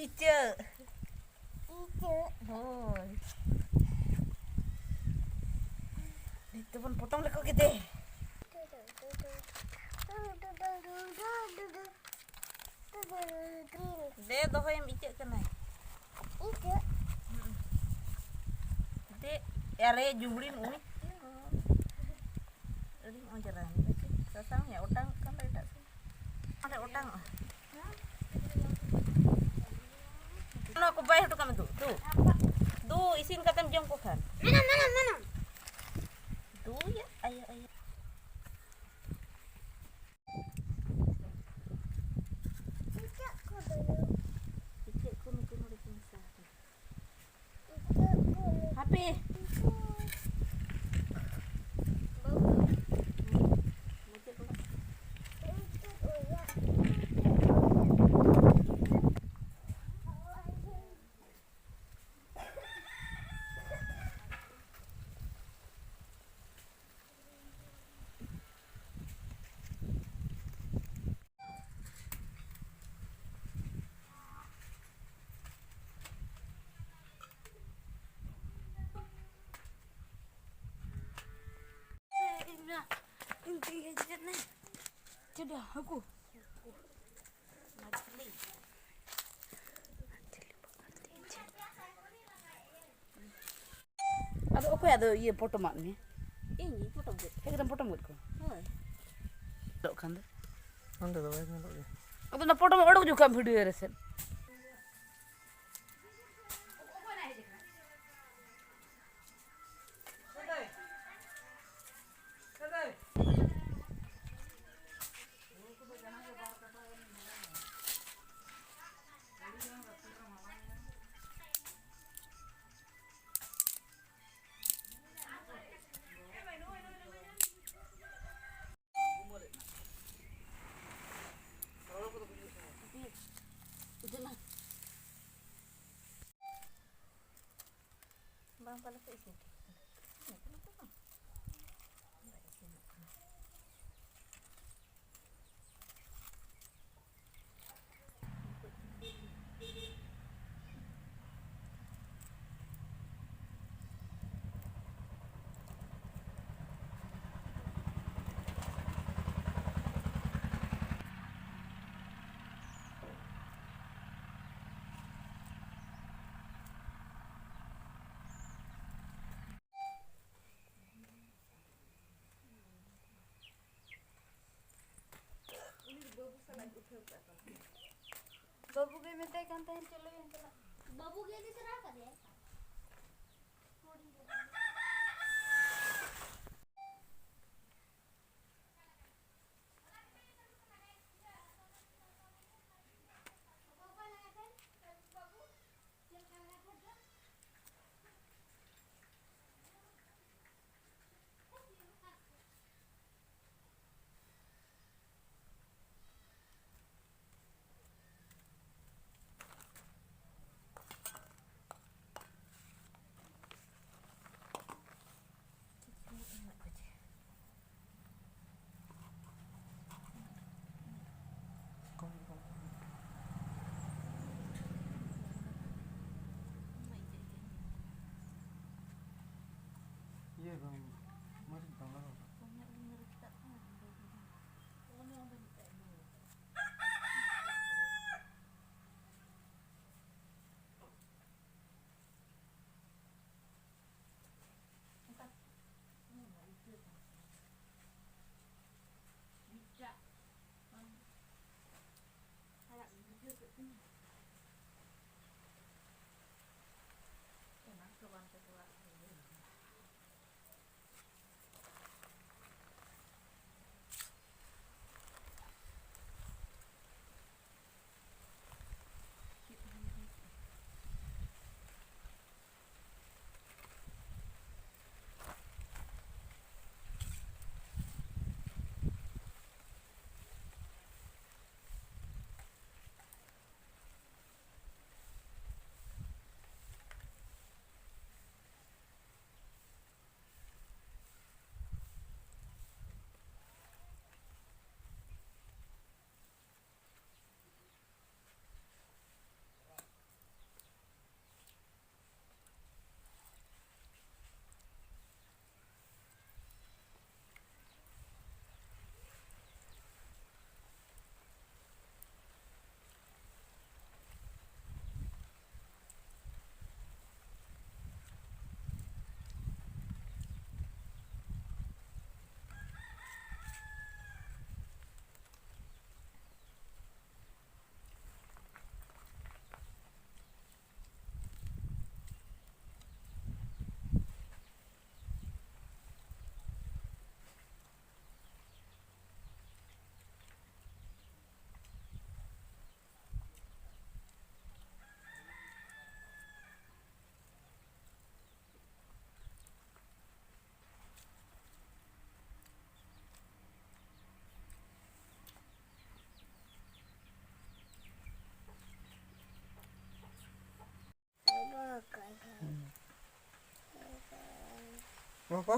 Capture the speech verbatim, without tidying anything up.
ᱤᱪᱟᱹᱜ᱾ ᱦᱳᱭ᱾ ᱱᱤᱛ ᱫᱚᱵᱚᱱ ᱯᱚᱴᱚᱢ ᱞᱮᱠᱚ ᱜᱮ ᱫᱮ᱾ ᱫᱮ, ᱫᱚᱦᱚᱭᱮᱢ, ᱤᱪᱟᱹᱜ ᱠᱟᱱᱟᱭ᱾ ᱤᱪᱟᱹᱜ? ᱦᱩᱸ᱾ ᱫᱮ, ᱟᱨᱮ ᱡᱩᱵᱽᱲᱤᱢ ᱩᱱᱤ᱾ ᱟᱹᱰᱤᱧ ᱚᱡᱽᱨᱟ ᱮᱱᱟ, ᱥᱟᱥᱟᱝ ᱭᱟ, ᱚᱴᱟᱝ ᱠᱟᱱ ᱫᱚ ᱮᱴᱟᱜ ᱥᱮᱫ᱾ ᱚᱸᱰᱮ ᱚᱴᱟᱝᱚᱜᱼᱟ᱾ ᱱᱚᱣᱟ ᱠᱚ ᱵᱟᱭ ᱦᱚᱴᱚ ᱠᱟᱜ ᱢᱮ, ᱫᱩ, ᱫᱩ᱾ ᱫᱩ, ᱤᱥᱤᱱ ᱠᱟᱛᱮᱢ ᱡᱚᱢ ᱠᱚ ᱠᱷᱟᱱ᱾ ᱢᱮᱱᱟᱢ, ᱢᱮᱱᱟᱢ, ᱢᱮᱱᱟᱢ᱾ ᱫᱩᱭᱟ, ᱟᱭᱳ, ᱟᱭᱳ᱾ ᱤᱪᱟᱹᱜ ᱠᱚ ᱫᱚ᱾ ᱤᱪᱟᱹᱜ ᱠᱚ ᱱᱩᱠᱩ ᱱᱚᱰᱮ ᱠᱚ ᱢᱮᱥᱟ ᱟᱠᱟᱱᱟ᱾ ᱤᱪᱟᱹᱜ ᱠᱚ ᱱᱩᱠᱩ᱾ ᱦᱟᱯᱮ᱾ ᱵᱟᱹᱵᱩ᱾ ᱢᱩᱪᱟᱹᱫ ᱚᱲᱟᱜ᱾ ᱢᱩᱪᱟᱹᱫ ᱚᱲᱟᱜ᱾ ᱪᱮᱫ ᱦᱟᱹᱠᱩ? ᱟᱫᱚ ᱚᱠᱚᱭ ᱟᱫᱚ ᱤᱭᱟᱹ ᱯᱚᱴᱚᱢᱟᱫ ᱢᱮᱭᱟ? ᱤᱧ ᱜᱤᱧ ᱯᱚᱴᱚᱢ ᱠᱮᱫ ᱠᱚᱣᱟ᱾ ᱮᱠᱫᱚᱢ ᱯᱚᱴᱚᱢ ᱜᱚᱫ ᱠᱚᱣᱟ᱾ ᱦᱳᱭ᱾ ᱧᱮᱞᱚᱜ ᱠᱷᱟᱱ ᱫᱚ᱾ ᱚᱸᱰᱮ ᱫᱚ ᱵᱟᱭ ᱧᱮᱞᱚᱜ ᱜᱮᱭᱟ᱾ ᱟᱫᱚ ᱚᱱᱟ ᱯᱚᱴᱚᱢ ᱚᱰᱚᱠ ᱡᱚᱠᱷᱚᱱ ᱵᱷᱤᱰᱤᱭᱳ ᱨᱮ ᱥᱮᱫ᱾ ᱟᱞᱮ ᱯᱮ ᱤᱥᱤᱱ ᱴᱷᱤᱠ ᱠᱟᱱᱟ᱾ ᱦᱮᱸ, ᱠᱟᱱᱟ ᱛᱚ ᱵᱟᱝ? ᱦᱳᱭ, ᱤᱥᱤᱱᱚᱜ ᱠᱟᱱᱟ᱾ ᱩᱱᱤ ᱫᱚ ᱵᱟᱹᱵᱩ ᱥᱟᱞᱟᱜ ᱩᱴᱷᱟᱹᱣ ᱠᱟᱜ ᱠᱟᱱᱟ᱾ ᱵᱟᱹᱵᱩ ᱜᱮ ᱢᱮᱛᱟᱭ ᱠᱟᱱ ᱛᱟᱦᱮᱸᱱ, "ᱪᱚᱞᱚ ᱵᱚᱱ ᱪᱟᱞᱟᱜ᱾" ᱵᱟᱹᱵᱩ ᱜᱮ ᱤᱫᱤ ᱛᱚᱨᱟ ᱠᱟᱫᱮᱭᱟᱭ᱾ ᱤᱭᱟᱹ ᱵᱟᱝ, ᱢᱟᱹᱨᱤᱪ ᱵᱟᱝ ᱞᱟᱜᱟᱣ ᱠᱟᱱᱟ᱾ ᱱᱚᱣᱟ ᱠᱚ